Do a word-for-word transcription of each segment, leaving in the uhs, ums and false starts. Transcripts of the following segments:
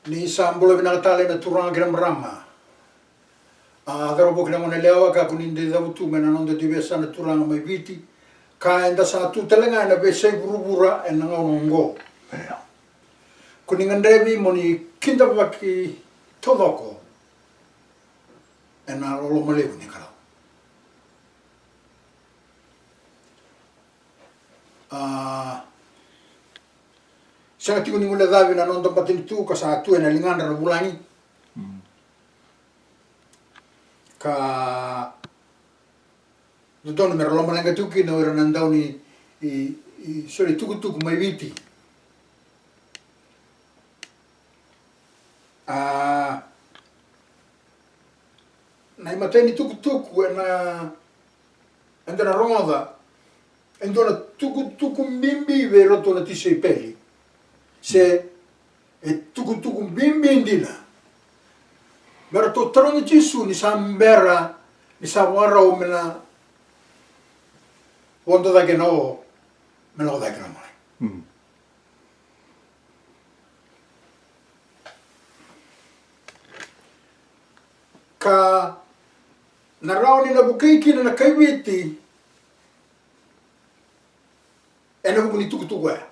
Ni sa bula vinaka tale na turaga kei na marama. A, cauravou kei na goneyalewa, kakua ni da cavutu mai na noda dui veiyasana turaga mai Viti. Ka eda sa tu tale ga ena veiyasai vuravura ena gauna oqo. Ko ni gadrevi mo ni kidavaki taucoko ena loloma levu ni Kalou. A, sega tiko ni guilecavi na noda matanitu ka sa tu ena ligadra na vulagi. Mm. Ka dodonu mera lomaleqa tiko kina o ira na dau ni, i, i, soli tukutuku mai Viti. A, na imatai ni tukutuku ena, eda na rogoca, e dua na tukutuku bibi vei iratou na tisaipeli. Se e tukutuku bibi dina. Me ratou tarogi Jisu ni sa bera, ni sa vakarau me na vodo cake na o, me lako cake na mai. Mm. Ka na rawa ni na vukei kina na kai Viti ena vuku ni tukutuku oya.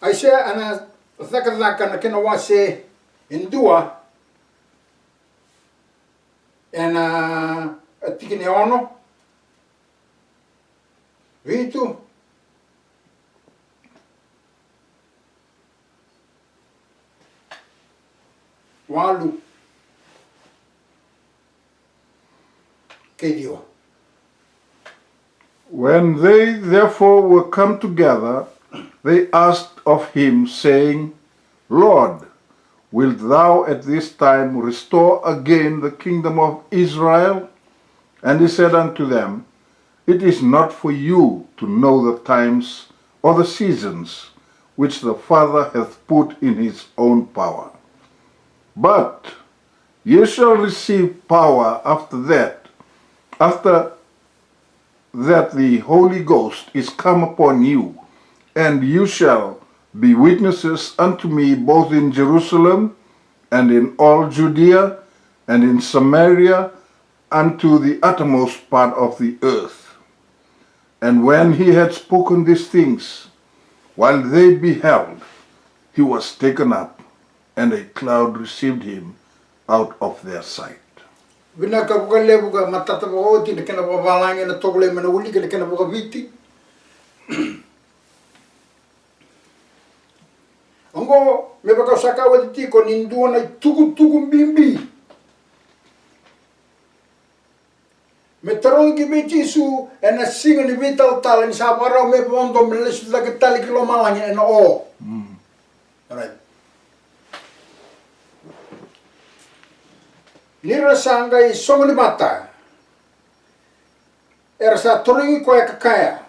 Aisea ena Cakacaka na kena wase e dua, ena tikina e ono, vitu, walu kei ciwa. When they therefore were come together, they asked of him, saying, Lord, wilt thou at this time restore again the kingdom of Israel? And he said unto them, It is not for you to know the times or the seasons which the Father hath put in his own power. But ye shall receive power after that, after that the Holy Ghost is come upon you, and you shall be witnesses unto me both in Jerusalem and in all Judea and in Samaria, unto the uttermost part of the earth. And when he had spoken these things, while they beheld, he was taken up, and a cloud received him out of their sight. Vinaka vakalevu ka matata vakaoti na kena vakavalagi, na tovolei me na wiliki na kena vakaviti. Oqo me vaka au sa kaya oti tiko ni dua na itukutuku bibi me tarogi vei Jisu ena siga ni veitalatala ni sa vakarau me vodo me lesu cake tale ki lomalagi ena o. Mm. Alright. Ni ra sa qai sogo ni vata, era sa tarogi koya ka kaya,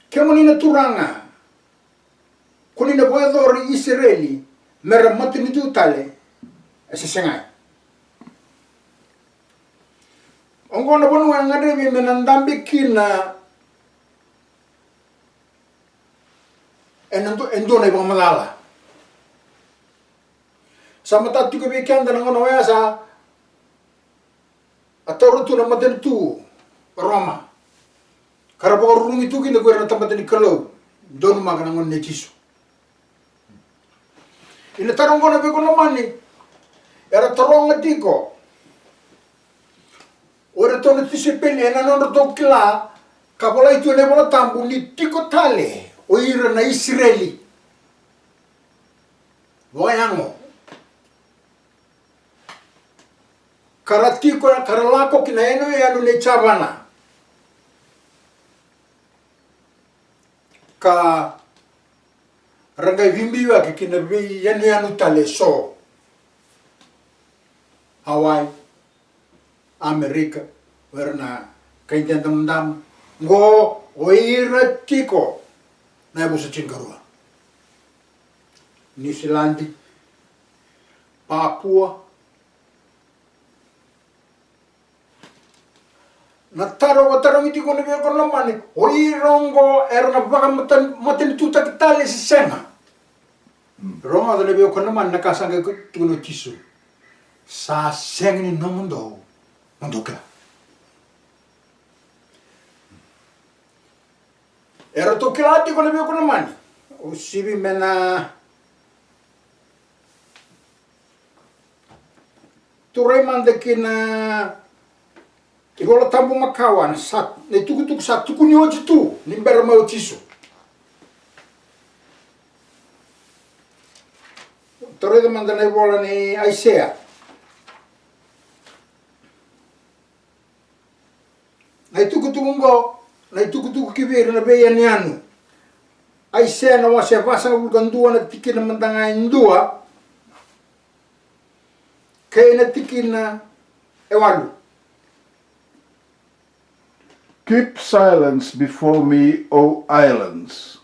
Kemuni na Turaga, ko ni na vakayacori Isireli me ra matanitu tale, e se segai? Oqo na vanua e gadrevi me na dabe kina ena du-, e dua na ivakamacala. Sa matata tiko vei keda na gauna oya sa a taura tu na matanitu Roma, ka ra vakarurugi tu kina ko ira na tamata ni Kalou, donumaka na gauna nei Jisu. Ina taro oqo na veivanua lomani, era taroga tiko o iratou na tisaipeli ena nodratou kila ka volai tu ena iVola Tabu ni tiko tale o ira na Isireli vakayago. Ka ra tiko, ka ra lako ki na yanuyanu nei Javana. Ka ra qai veibiu yake ki na veiyanuyanu tale eso. Hawaii, Amerika, o ira na kai Dedemudamu. Qo o ira tiko na yavusa tinikarua. Niusiladi, Papua, Na taro au tarogi tiko na vei ko na mani, o ira oqo era na vakamatanitutaki tale se sega? Rogoca na vei ko na mani na ka sa qai tukuna o Jisu. Sa sega ni nomudou mo dou kila. Eratou kila tiko na vei ko na mani. Au sivi me na turai mada ki na iVola Tabu makawa, na sa, na itukutuku sa tukuni oti tu ni bera mai o Jisu. Tarai mada na ivola ni Aisea. Na itukutuku oqo, na itukutuku ki vei ira na veiyanuyanu. Aisea na wase e vasagavulu ka dua, na tikina mada ga e dua kei na tikina e walu. Keep silence before me, O islands,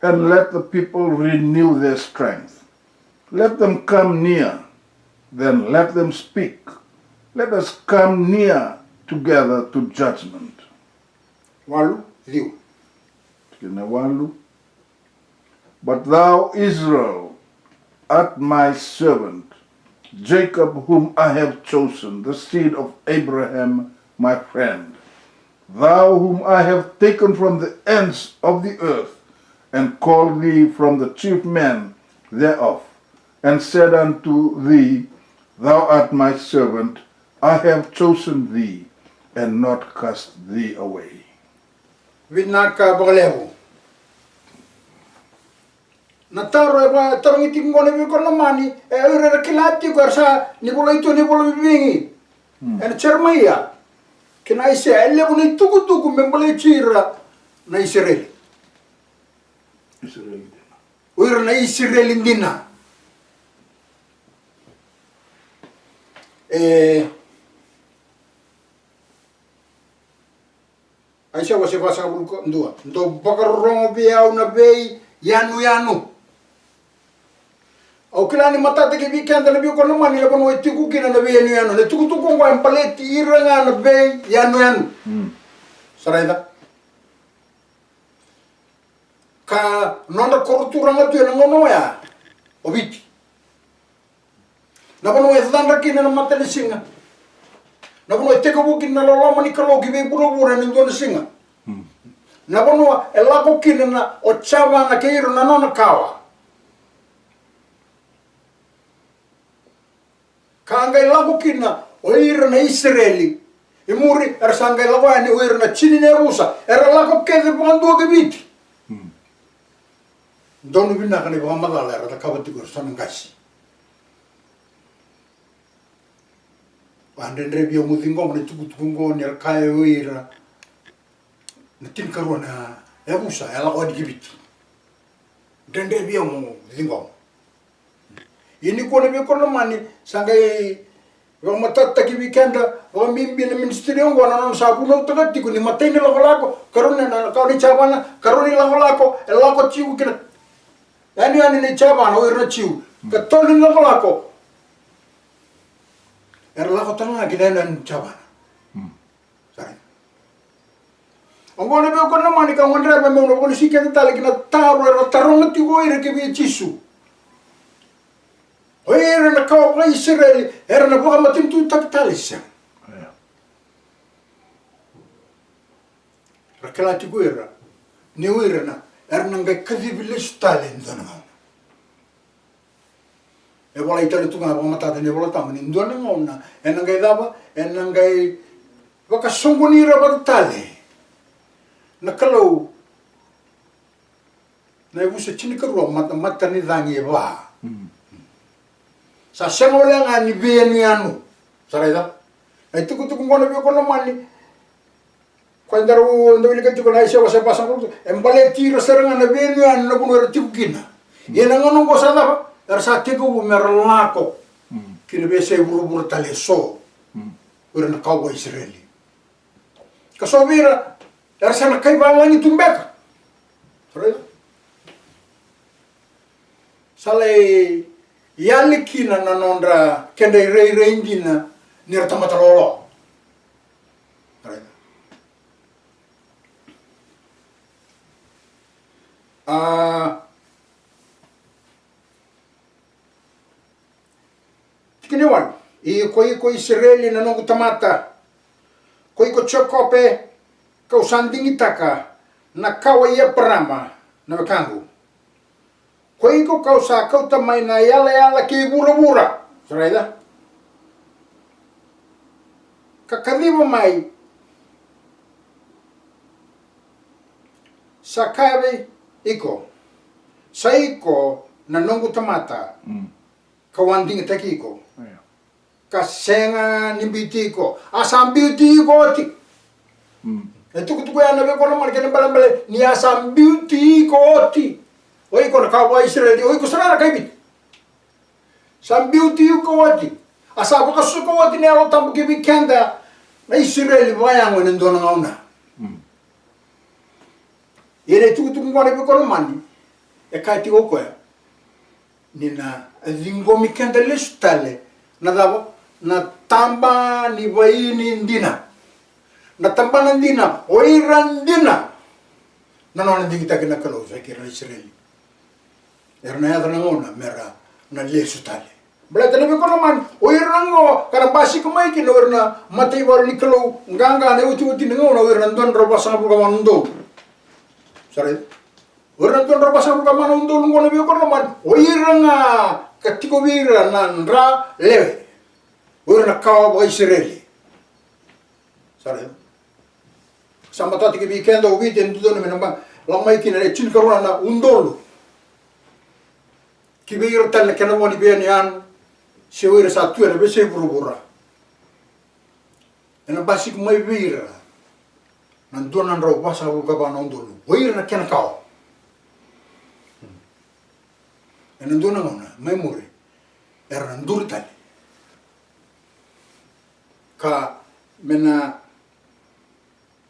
and let the people renew their strength. Let them come near, then let them speak. Let us come near together to judgment. Walu, ciwa. Tikina walu. But thou, Israel, art my servant, Jacob, whom I have chosen, the seed of Abraham, my friend, thou whom I have taken from the ends of the earth, and called thee from the chief men thereof, and said unto thee, Thou art my servant, I have chosen thee, and not cast thee away. Vinaka vakalevu. Na taro e vakatarogi tiko oqo na vei ko na mani, e o ira era kila tiko era sa ni volai tu ni vola vivigi. Ena Jeremaia kei na Aisea, e levu na itukutuku me baleti ira na Isireli. Isireli dina. O ira na Isireli dina. E Aisea wase vasagavulu ka dua. Dou vakarorogo vei au na veiyanuyanu. Au kila ni matata ki vei keda na vei ko na mani na vanua e tiko kina na veiyanuyanu. Na tukutuku oqo e baleti ira ga na veiyanuyanu. Sa raica? Ka nodra koro turaga tu ena gauna oya o Viti. Na vanua e cadra kina na matanisiga. Na vanua e tekivu kina na loloma ni Kalou ki vei vuravura ena dua na siga. Na vanua e lako kina na o Javana kei ira na nona kawa. Ka qai lako kina o ira na Isireli. I muri era sa qai lako yani o ira na tini na yavusa, era lako kece vakadua ki Viti. Donu vinaka na ivakamacala era cakava tiko era sa na qasi. Vakadredrevi au mo ciqoma na itukutuku oqo ni ra kaya o ira na tinikarua na yavusa e lako yani ki Viti. Dredrevi au mo ciqoma. Ia nikua na vei ko na mani sa qai vakamatatataki vei keda vakabibi na ministry oqo na nona sa vunautaka tiko ni matai ni lakolako, karua ni na kawa ni Javana, karua ni lakolako e lako tiko kina yanuyanu ni Javana o ira na Jiu. Katolu ni lakolako era lako tale ga kina yanuyanu ni Javana. Sa raica? Oqo na vei ko na mani ka gadreva meu na vakalesui keda tale ki na taro era taroga tiko o ira ki vei Jisu. O ira na kawa vakaIsireli era na vakamatanitutaki tale se sega? Ra kila tiko ira ni o ira na era na qai kacivi lesu tale e dua na gauna. E volai tale tu ga vakamatata ni iVola Tabu ni dua na gauna ena qai cava, ena qai vakasoqoni ira vata tale na Kalou. Na yavusa tinikarua, mata, mata ni cagi e va. Sa sega wale ga ni veiyanuyanu. Sa raica? Na itukutuku oqo na vei ko na mani Koya daru dau wilika tiko na Aisea wase vasagavulu, e baleti ira sara ga na veiyanuyanu na vanua era tiko kina. Ia na gauna oqo sa cava? Era sa tekivu me ra lako ki na veiyasai vuravura tale eso. O ira na kawa Isireli. Ka so vei ira era sa na kai valagi tu beka. Raica? Sa lai yali kina na nodra, kedra irairai dina ni ra tamata lolo. Raica? A, tikina e walu. I ko iko Isireli na noqu tamata, ko iko Jekope, kau sa digitaka na kawa i Eparama na wekaqu. Ko iko kau sa kauta mai na yalayala kei vuravura. Sa raica? Ka kaciva mai, sa kaya vei iko, sa iko na noqu tamata, Mm. kau a digitaki iko. Io. Ka sega ni biuti iko. A sa biuti iko oti. Mm. E tukutuku ya na veikonamani kei na balebale ni a sa biuti iko oti. O iko na kawa vaka-Isireli, o iko sara na kai Viti. Sa biuti iko oti. A sa vakasuka oti na Yalo Tabu ki vei keda na Isireli vakayago ena dua na gauna. Mm. Ia na itukutuku qo na veikonamani, e kaya tiko o koya ni na ciqomi keda lesu tale na cava? Na taba ni vaini dina. Na tabana dina, o ira dina na nona digitaki na Kalou, sa kei ira na Isireli. Era na yaco na gauna mera na lesu tale. Baleta na veikonamani, o ira na qo ka na basika mai kina o ira na mataivalu ni Kalou qaqa na iotioti ni gauna, o ira na dua na drau vasagavulu ka va na udolu. Sa raica? O ira na dua na drau vasagavulu ka va na udolu qo na veikonamani, o ira ga ka tiko vei ira na dra lewe. O ira na kawa vaka-Isireli. Sa raica? Sa matata ki vei keda o Viti, e dodonu me na ba-, lako mai kina na tinikarua na udolu ki vei ira tale na kena vo ni veiyanuyanu, se o ira sa tu ena veiyasai vuravura. Ena basika mai vei ira na dua na drau vasagavulu ka va na udolu, o ira na kena kawa. Ena dua na gauna mai muri, era na duri tale. Ka me na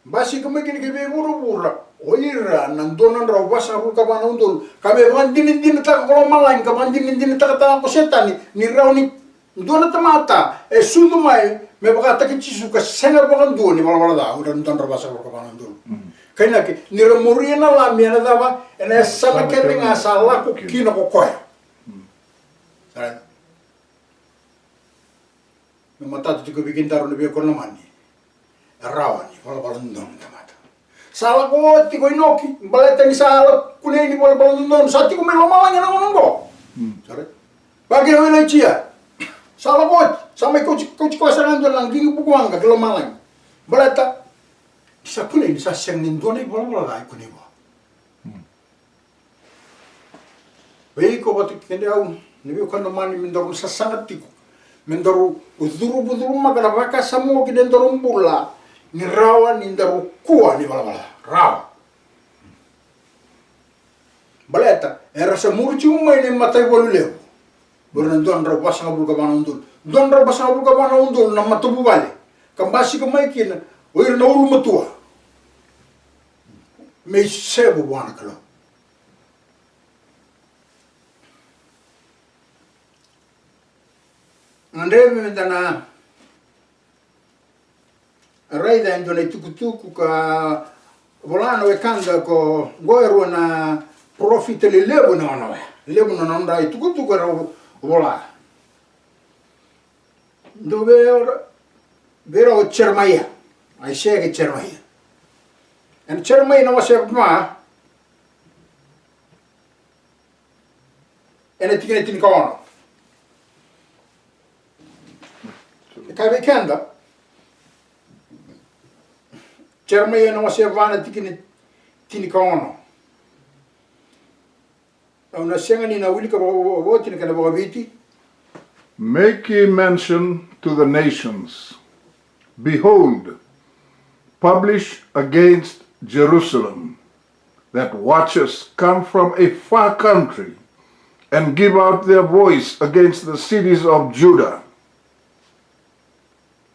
basika mai kina ki vei vuravura o ira na dua na drau vasagavulu ka va na udolu, ka me vakadinadinataka ko lomalagi, ka vakadinadinataka tale ko Setani, ni rawa ni dua na tamata e sucu mai me vakataki Jisu ka sega vakadua ni valavala ca, o ira na dua na drau vasagavulu ka va na udolu. Mm. Kainaki ni ra muria na Lami ena cava? Ena yasana kece ga sa lako kina ko koya. Mm. Sa raica? Me matata tiko vei kedaru na veikonamani, e rawa ni valavala dodonu na tamata. Sa lako oti ko Inoki, baleta ni sa lako kunei ni valavala dodonu, sa tiko mai lomalagi ena gauna oqo. Mm. Sa raica? Vaka kina o Ilaija, sa lako oti, sa mai kauti, kauti koya sara ga e dua na qiqi vuku waqa ki lomalagi. Baleta ni sa kunei ni sa sega ni dua na ivalavala ca e kunei vua. Mm. Vei iko vata kei au, na veikonamani, me daru sasaga tiko, me daru curuma, curumaka na vakasama ki na nodaru bula, ni rawa ni daru kua ni valavala. Rawa. Baleta era sa muri tiko mai na mataivalu levu. O ira na dua na drau vasagavulu ka va na udolu. Dua na drau vasagavulu ka va na udolu na matavuvale. Ka basika mai kina o ira na ulumatua me isevu vua na Kalou. Na dreve me da na raica e dua na itukutuku ka vola na wekada ko qo, e rua na parofita lelevu na nona, levu na nodra itukutuku era vola. Dua vei ira, vei ira o Jeremaia, Aisea kei Jeremaia. Ena Jeremaia na wase va, ena tikina tinikaono. E kaya vei keda, Jeremaia na wase va na tikina tinikaono. Au na sega ni na wilika vakaoti na kena vakaviti. Make ye mention to the nations, behold, publish against Jerusalem, that watchers come from a far country and give out their voice against the cities of Judah.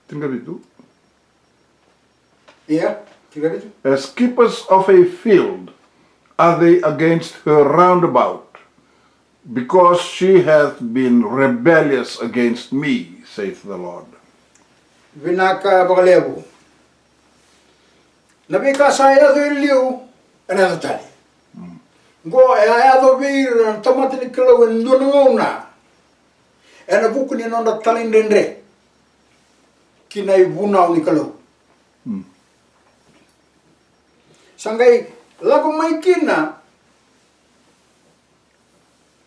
Tinikavitu. Ia, tinikavitu. As keepers of a field are they against her round about, because she hath been rebellious against me, saith the Lord. Vinaka vakalevu. Na veika sa yaco e liu, ena yaco tale. Mm. Qo e a yaco vei ira na tamata ni Kalou e dua na gauna, ena vuku ni nodra talaidredre ki na ivunau ni Kalou. Sa qai lako mai kina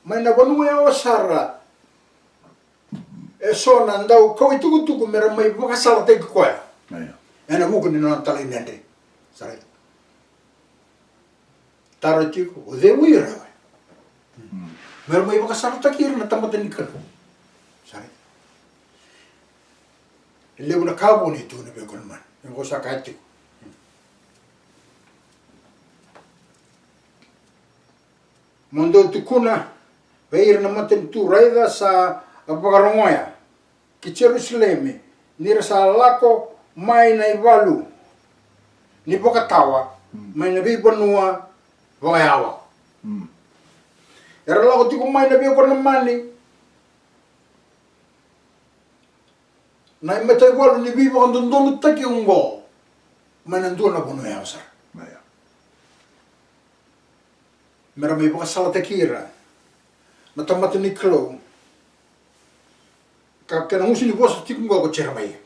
mai na vanua yawa sara e so na dau kawa itukutuku me ra mai vakasalataki koya. Ena vuku ni nona talaidredre. Sa rai. Taro tiko, o cei o ira? Me ra mai vakasalataki ira na tamata ni Kalou. Sa rai. E levu na ka vuni tu na veikonamani. E qo sa kaya tiko. Mo dou tukuna vei ira na matanitu, raica sa vakarogoya ki Jerusalemi ni ra sa lako mai na ivalu ni vakatawa mai na veivanua vakayawa. Era lako tiko mai na veikonamani na imataivalu ni veivakadodonutaki oqo mai na dua na vanua yawa sara. Me ra mai vakasalataki ira na tamata ni Kalou. Ka kena gusu ni vosa tiko oqo ko Jeremaia.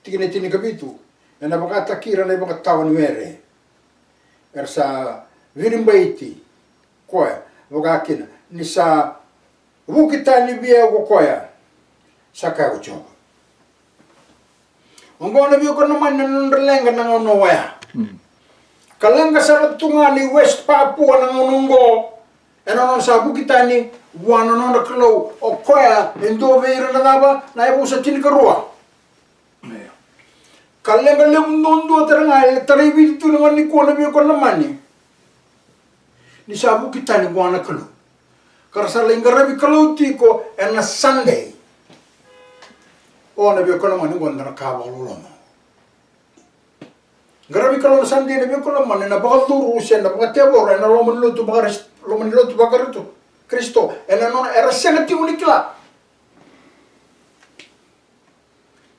Tikina e tinikavitu, ena vakataki ira na ivakatawa ni were. Era sa viribaiti koya, vaka kina ni sa vuki tani vei au ko koya, sa kaya ko Jiova. Oqo na veikonamani na nodra leqa na gauna oya. Ka leqa sara tu ga ni West Papua na gauna oqo, ena nona sa vuki tani vua na nodra Kalou, o koya e dua vei ira na cava, na yavusa tinikarua. Ka leqa levu duadua tale ga e tarai Viti tu na gauna nikua na veikonamani. Ni sa vuki tani vua na Kalou. Ka ra sa lai qaravi Kalou tiko ena Sunday. O na veikonamani oqo na ka vakaloloma. Qaravi Kalou na Sunday na veikonamani, na vakacuru se na vakatevoro ena loma ni lotu vakaris-, loma ni lotu vakarisito. Karisito, ena nona, era sega tiko ni kila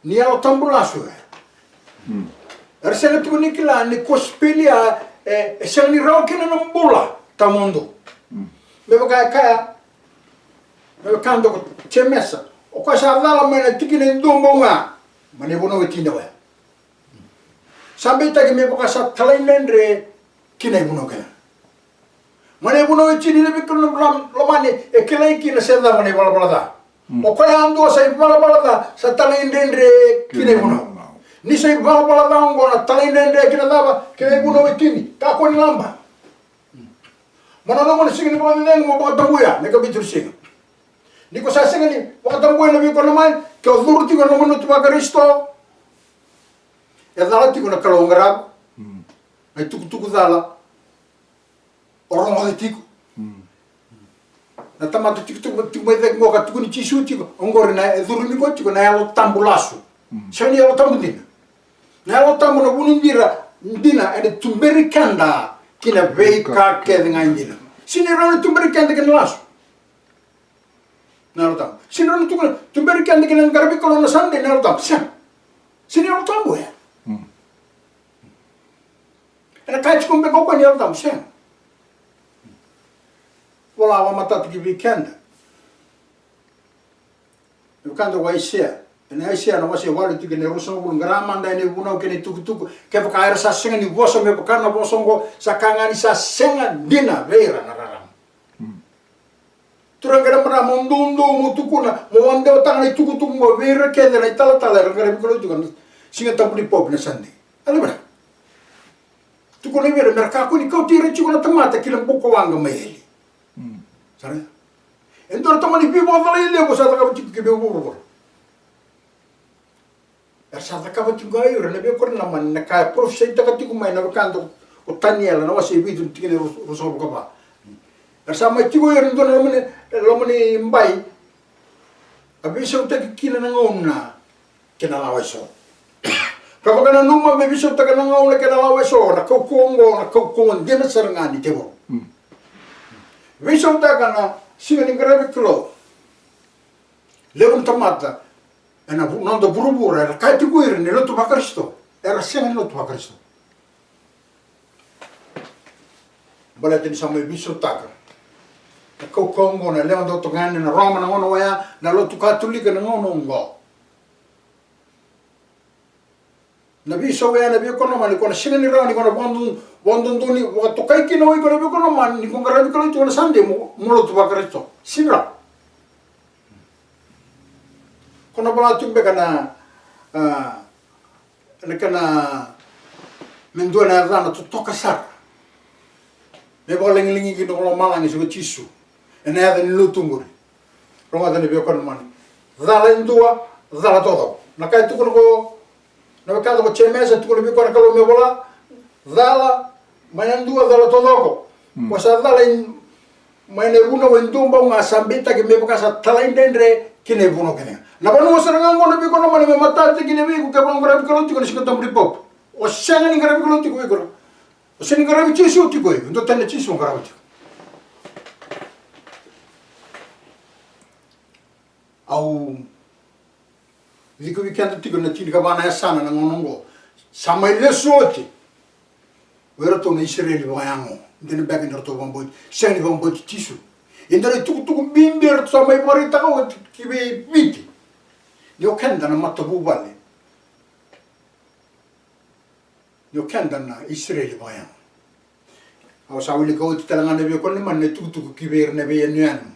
ni Yalo Tabu lasu e. Era sega tiko ni kila ni kosipeli ya e, e sega ni rawa kina na bula tawamudu. Me vaka e kaya na wekada ko Jemesa, o koya sa cala mai na tikina e dua bau ga mai na ivunau e tini oya. Sa beitaki me vaka sa talaidredre ki na ivunau kece. Mai na ivunau e tini na veikonamani e kilai kina se cava na ivalavala ca. O koya yadua sa ivalavala ca, sa talaidredre ki na ivunau. Ni sa ivalavala ca oqo na talaidredre ki na cava? Ki na ivunau e tini. Kakua ni laba. Mo na loma na siga ni vakacecegu mo vakatabuya na ikavitu ni siga. Ni ko sa sega ni vakatabuya na veikonamani, ke o curu tiko ena loma ni lotu vakarisito, e cala tiko na Kalou o qarava. Na itukutuku cala o rogoca tiko. Na tamata tiko, tiko, tiko mai cake qo ka tukuni Jisu tiko, oqori na e curumi koya tiko na Yalo Tabu lasu. Sega ni Yalo Tabu dina. Na Yalo Tabu na vu ni dina, dina ena tuberi keda ki na veika kece ga e dina. Sega ni rawa ni tuberi keda ki na lasu. Na Yalo Tabu. Sega ni rawa ni tukuna, tuberi keda ki na qaravi Kalou na Sunday na Yalo Tabu. Sega. Sega ni Yalo Tabu ya. Ena kaya tiko beka o koya ni Yalo Tabu, sega. Vola vakamatata ki vei keda. Ni vaka da ko Aisea, ena Aisea na wase walu tikina e ruasagavulu, qara mada ena ivunau kei na itukutuku, kevaka era sa sega ni vosa me vaka na vosa oqo, sa ka ga ni sa sega dina vei ira na rarama. Turaga kei na marama, mo doudou mo tukuna, mo vakadewataka na itukutuku oqo vei ira kece na italatala era qaravi Kalou tiko na Siga Tabu ni Pope na Sunday. Aleluya. Tukuna vei ira me ra kakua ni kauti ira tiko na tamata ki na bukawaqa mai eli. Sa raica? E dua na tamani veivakacalai levu sa cakava tiko ki vei vuravura. Era sa cakava tiko ga o ira na veikonamani na ka e parofisaitaka tiko mai na wekada ko Taniela na wase e vitu na tikina e ruasagavulu ka va. Era sa mai tiko o ira e dua na loma ni, loma ni bai, a veisautaki kina na gauna kei na lawa eso. Ka vakananuma me veisautaka na gauna kei na lawa eso, na kaukauwa oqo na kaukauwa dina sara ga ni tevoro. Veisautaka na siga ni qaravi Kalou. Levu na tamata ena vu-, noda vuravura era kaya tiko ira ni lotu vaKarisito, era sega ni lotu vaKarisito. Baleta ni sa mai veisautaka na kaukauwa oqo na lewe dau tokani na Roma na gauna oya, na lotu Katolika na gauna oqo. Na veisau oya na veikorokoro lomani, ko na sega ni rawa ni ko na vakadodonu, vakadodonu ni vakatokai kina o iko na veikorokoro lomani ni ko qaravi Kalou tiko na Sade mo, mo lotu Vakarisito. Sega ni rawa. Ko na vola tu beka na, a, na kena me dua na yacana totoka sara me vakalagilagi kina ko lomalagi se ko Jisu. Ena yaca ni lotu oqori. Rogoca na veikorokoro lomani. Cala e dua, cala taucoko. Na ka e tukuna ko na wekada ko Jemesa, e tukuna vei koya na Kalou me vola, cala mai na dua, cala taucoko. Ko sa cala mai na ivunau e dua bau ga, sa beitaki me vaka sa talaidredre ki na ivunau kece ga. Na vanua sara ga oqo na veikorokoro lomani me matataki kina vei iko ke vaqaravi Kalou tiko na Siga Tabu ni Pope. O sega ni qaravi Kalou tiko vei iko. O sega ni qaravi Jisu tiko, iko dua tani na Jisu o qarava tiko. Au ciqomi keda tiko na tinikava na yasana na gauna oqo. Sa mai lesu oti o iratou na Isireli vakayago. Dina beka ni ratou vakabauti, sega ni vakabauti Jisu. Ia dua na itukutuku bibi eratou sa mai vakaraitaka oti ki vei Viti. Ni o keda na matavuvale. Ni o keda na Isireli vakayago. Au sa wilika oti tale ga na veikorokoro lomani na itukutuku ki vei ira na veiyanuyanu.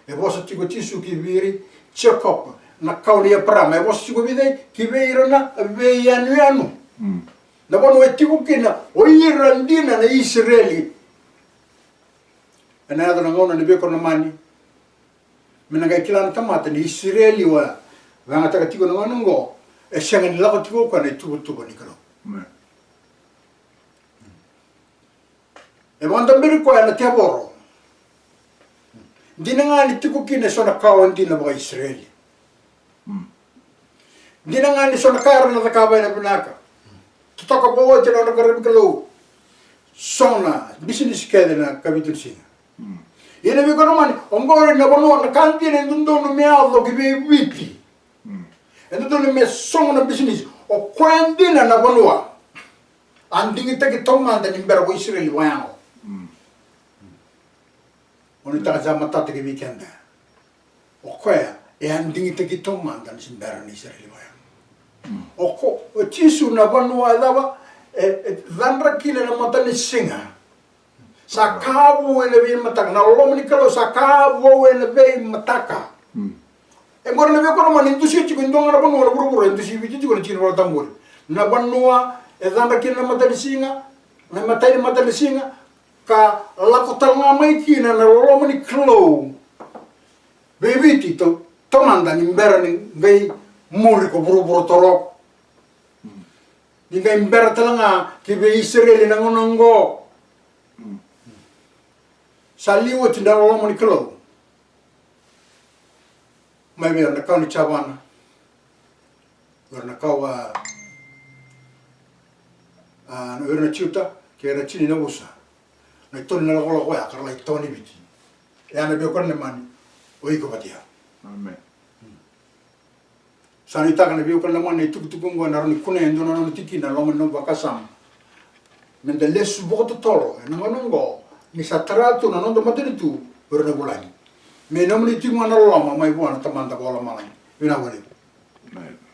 E vosa tiko Jisu ki vei ira Jekope, na kawa nei Eparama. E vosa tiko vei cei? Ki vei ira na veiyanuyanu. Na vanua e tiko kina o ira dina na Isireli. Ena yaco na gauna na veikorokoro lomani. Me na qai kila na tamata ni Isireli o yagataka tiko na gauna oqo, e sega ni lako tiko o koya na ituvatuva ni Kalou. E vakadaberi koya na tevoro. Dina ga ni tiko kina e so na kawa dina vaka-Isireli. Dina ga ni so na ka era na cakava ena vinaka. Totoka vakaoti na nodra qaravi Kalou. So na bisinisi kece na kavitu ni siga. Ia na veikorokoro lomani, oqori na vanua na ka dina e dodonu me yaco ki vei Viti. E dodonu me sogo na bisinisi. O koya dina na vanua a digitaki taumada ni bera ko Isireli vakayago. O ni taka ja matata ki vei keda. O koya e a digitaki taumada ni se bera ni Isireli vakayago. O ko, o Jisu na vanua e cava, e cadra kina na matanisiga. Sa ka vou ena veimataka, na loloma ni Kalou sa ka vou ena veimataka. E qori na veikorokoro lomani e dusia tiko e dua ga na vanua na vuravura, e dusia Viti tiko na tikina Vola Tabu qori. Na vanua e cadra kina na matanisiga, na imatai ni matanisiga, ka lako tale ga mai kina na loloma ni Kalou vei Viti taumada ni bera ni qai muri ko vuravura toroko. Ni qai bera tale ga ki vei Isireli na gauna oqo. Sa liu oti na loloma ni Kalou. Mai vei ira na kawa ni Javana, o ira na kawa, a, o ira na Juta kei ira na tini na vusa. Na itoni na lakolako oya ka ra lai tawa ni Viti. E a na veikorokoro lomani, o iko vata ya. Sa nuitaka na veikorokoro lomani na itukutuku oqo ena rawa ni kunea e dua na nona tikina ena loma ni nomu vakasama. Meda lesu vakatotolo ena gauna oqo ni sa tara tu na noda matanitu o ira na vulagi. Me nomuni tiko ga na loloma mai vua na Tamada Vakalomalagi. Vinaka vakalevu.